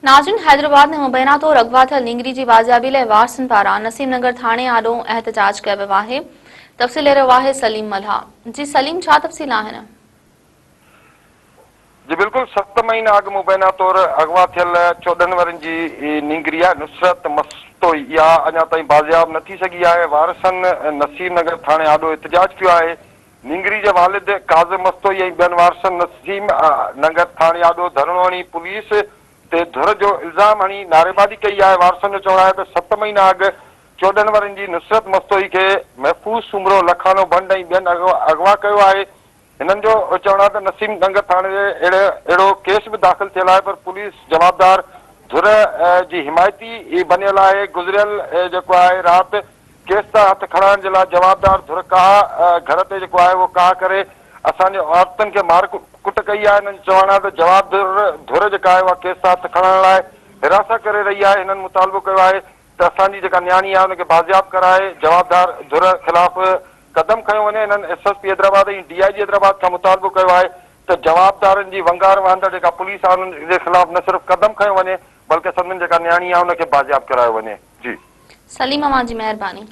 ناظرين حيدرآباد ۾ مبينا طور اغوا ٿيل نينگري جي بازيابي لاء وارثن پاران نسيم نگر ٿاڻي آڏو احتجاج ڪيو ويو آهي تفصيل ڏئي رهيو آهي سليم ملاح جي سليم ڇا تفصيل آهن. جي بلڪل ست مهينا اڳ مبينا طور اغوا ٿيل 14 ورهين جي نينگري نصرت مستوئي اها اڃا تائين بازياب نه ٿي سگهي آهي وارثن نصير نگر ٿاڻي آڏو احتجاج ڪيو آهي نينگري جي والد ڪاظم مستوئي ۽ ٻين وارثن نسيم ننگر ٿاڻي آڏو ڌرڻو هڻي پوليس تي ڌر جو الزام هڻي نعريبازي ڪئي آهي. وارثن جو چوڻ آهي ته ست مهينا اڳ 14 ورهين جي نصرت مستوئي کي محفوظ سومرو، لکانو ڀنڊ ۽ ٻين اغوا ڪيو آهي. هنن جو چوڻ آهي ته نسيم ننگر ٿاڻي تي اهڙو ڪيس به داخل ٿيل آهي پر پوليس جوابدار ڌر جي حمايتي بنيل آهي. گذريل جيڪو آهي رات ڪيس تان هٿ کڻائڻ جي لاء جوابدار ڌر ڪاهه گهر تي جيڪو آهي اهو ڪاهه ڪري اسان جي عورتن کي مار ڪٽ ڪئي آهي هنن جو چوڻ آهي ته جوابدار ڌر جيڪا آهي اها ڪيس تان هٿ کڻائڻ لاء حراسان ڪري رهي آهي هنن مطالبو ڪيو آهي ته اسان جي جيڪا نياڻي آهي ان کي بازياب ڪرائي جوابدار ڌر خلاف قدم کنيو وڃي هنن S S P Hyderabad ۽ D I G Hyderabad کان مطالبو ڪيو آهي ته جوابدارن جي ونگار وهندڙ جيڪا پوليس آهي انهن جي خلاف نه صرف قدم کنيو وڃي بلڪه سندن جيڪا نياڻي آهي ان کي بازياب ڪرايو وڃي جي. سليم اوهان جي مهرباني.